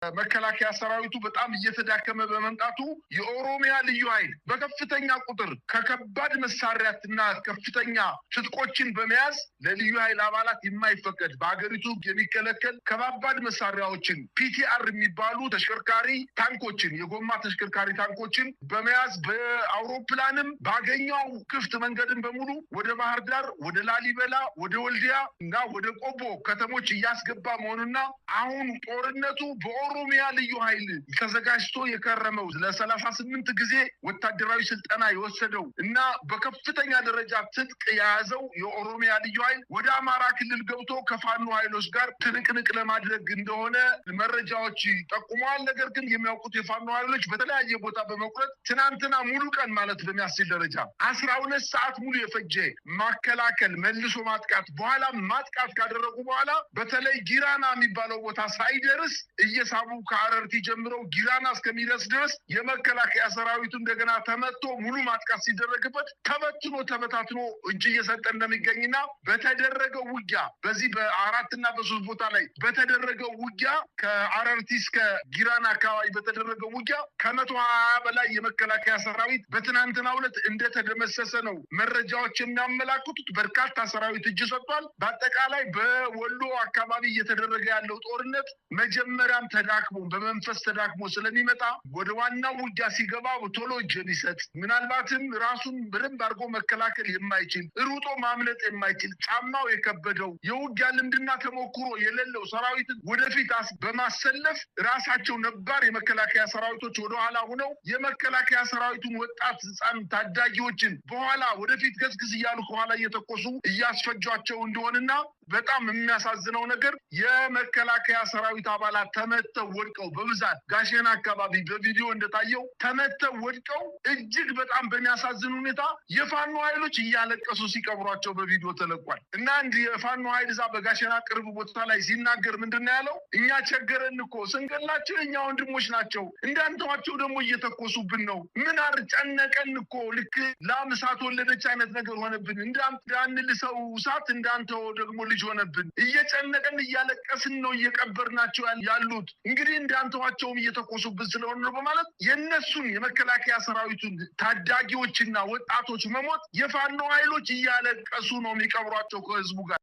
የመከላከያ ሰራዊቱ በጣም እየተዳከመ በመምጣቱ የኦሮሚያ ልዩ ኃይል በከፍተኛ ቁጥር ከከባድ መሳሪያትና ከፍተኛ ትጥቆችን በመያዝ ለልዩ ኃይል አባላት የማይፈቀድ በሀገሪቱ የሚከለከል ከባባድ መሳሪያዎችን PTR የሚባሉ ተሽከርካሪ ታንኮችን፣ የጎማ ተሽከርካሪ ታንኮችን በመያዝ በአውሮፕላንም ባገኘው ክፍት መንገድን በሙሉ ወደ ባህር ዳር፣ ወደ ላሊበላ፣ ወደ ወልዲያ እና ወደ ቆቦ ከተሞች እያስገባ መሆኑና አሁን ጦርነቱ በኦሮሚያ ልዩ ኃይል ተዘጋጅቶ የከረመው ለ38 ጊዜ ወታደራዊ ስልጠና የወሰደው እና በከፍተኛ ደረጃ ትጥቅ የያዘው የኦሮሚያ ልዩ ኃይል ወደ አማራ ክልል ገብቶ ከፋኖ ኃይሎች ጋር ትንቅንቅ ለማድረግ እንደሆነ መረጃዎች ጠቁመዋል። ነገር ግን የሚያውቁት የፋኖ ኃይሎች በተለያየ ቦታ በመቁረጥ ትናንትና ሙሉ ቀን ማለት በሚያስችል ደረጃ 12 ሰዓት ሙሉ የፈጀ ማከላከል፣ መልሶ ማጥቃት፣ በኋላ ማጥቃት ካደረጉ በኋላ በተለይ ጊራና የሚባለው ቦታ ሳይደርስ እየሳቡ ከአረርቲ ጀምረው ጊራና እስከሚደርስ ድረስ የመከላከያ ሰራዊቱ እንደገና ተመቶ ሙሉ ማጥቃት ሲደረግበት ተበትኖ ተበታትኖ እጅ እየሰጠ እንደሚገኝና በተደረገው ውጊያ በዚህ በአራትና በሶስት ቦታ ላይ በተደረገው ውጊያ ከአረርቲ እስከ ጊራና አካባቢ በተደረገው ውጊያ ከ120 በላይ የመከላከያ ሰራዊት በትናንትናው ዕለት እንደተደመሰሰ ነው መረጃዎች የሚያመላክቱት። በርካታ ሰራዊት እጅ ሰጥቷል። በአጠቃላይ በወሎ አካባቢ እየተደረገ ያለው ጦርነት መጀመሪያም ተዳክሞ በመንፈስ ተዳክሞ ስለሚመጣ ወደ ዋናው ውጊያ ሲገባ ቶሎ እጅ የሚሰጥ፣ ምናልባትም ራሱን በደንብ አድርጎ መከላከል የማይችል፣ ሩጦ ማምለጥ የማይችል፣ ጫማው የከበደው፣ የውጊያ ልምድና ተሞክሮ የሌለው ሰራዊትን ወደፊት በማሰለፍ ራሳቸው ነባር የመከላከያ ሰራዊቶች ወደኋላ ሆነው የመከላከያ ሰራዊቱን ወጣት ህፃን ታዳጊዎችን በኋላ ወደፊት ገስግስ እያሉ ከኋላ እየተኮሱ እያስፈጇቸው እንደሆነና በጣም የሚያሳዝነው ነገር የመከላከያ ሰራዊት አባላት ተመተው ወድቀው በብዛት ጋሸና አካባቢ በቪዲዮ እንደታየው ተመተው ወድቀው እጅግ በጣም በሚያሳዝን ሁኔታ የፋኖ ኃይሎች እያለቀሱ ሲቀብሯቸው በቪዲዮ ተለቋል። እና አንድ የፋኖ ኃይል እዛ በጋሸና ቅርብ ቦታ ላይ ሲናገር ምንድን ነው ያለው? እኛ ቸገረን እኮ፣ ስንገላቸው የእኛ ወንድሞች ናቸው፣ እንዳንተዋቸው ደግሞ እየተኮሱብን ነው። ምን ጨነቀን እኮ፣ ልክ ላም እሳት ወለደች አይነት ነገር ሆነብን። እንዳንልሰው እሳት እንዳንተው ደግሞ ልጅ ሆነብን። እየጨነቀን እያለቀስን ነው እየቀበርናቸው ያሉት። እንግዲህ እንዳንተዋቸውም እየተኮሱብን ስለሆነ ነው በማለት የእነሱን የመከላከያ ሰራዊቱን ታዳጊዎችና ወጣቶች መሞት የፋኖ ኃይሎች እያለቀሱ ነው የሚቀብሯቸው ከህዝቡ ጋር።